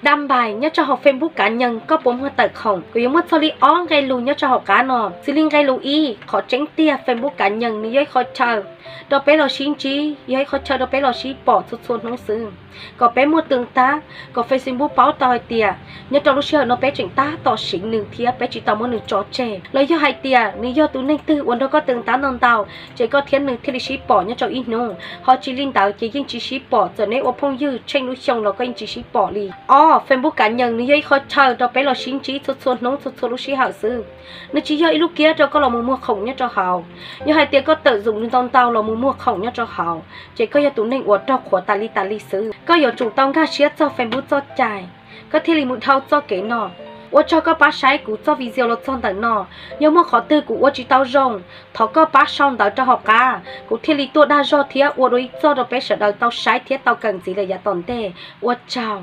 Dab npais nyob rau hauv Facebook cá nhân koj puas muag tawm khoom? Kuv yuav muaj txog li ob nqe lus nyob rau hauv qab no. Xws li nqe lus ib, qhov tseeb tiag Facebook cá nhân nws yog ib qho chaw rau peb los sib ntsib, yog ib qho chaw rau peb los sib pom txhua txhua hnub xwb, kom peb muaj tương tác, kom Facebook paub tau hais tias nyob rau lub sij hawm no peb tseem tab tom siv nws thiab peb tsis tau muab nws tso tseg. Los yog hais tias nws yog tus neeg twg uas nrog koj tương tác ntau ntau, ces koj thiab nws thiaj li sib pom nyob rau ib hnub, ho tsis li ntawd ces yeej tsis sib pom, txawm neb ua phooj ywg tsheej lub xyoo los koj yeej tsis sib pom li. Ob, Facebook cá nhân nws yog ib qho chaw rau peb los sib ntsib txhua txhua hnub txhua txhua lub sij hawm xwb. Nws tsis yog ib lub kiab rau koj los mus muag khoom nyob rau hauv. Yog hais tias koj tawm zom nws ntau ntau los mus muag khoom nyob rau hauv, ces koj yog tus neeg uas raug qhuav tas li tas li xwb. Koj yuav tsum tau nkag siab txog Facebook txoj cai, koj thiaj li mus dhau txoj kev no. Ua tsaug koj pab saib kuv txoj video los txog ntawm no. Yog muaj qhov twg kuv ua tsis tau zoo, thov koj pab sau ntawv rau hauv qab, kuv thiaj li tuaj dag zog thiab ua dua ib txoj rau peb sawv daws tau saib thiab tau kawm ntxiv lawm yav tom ntej. Ua tsaug.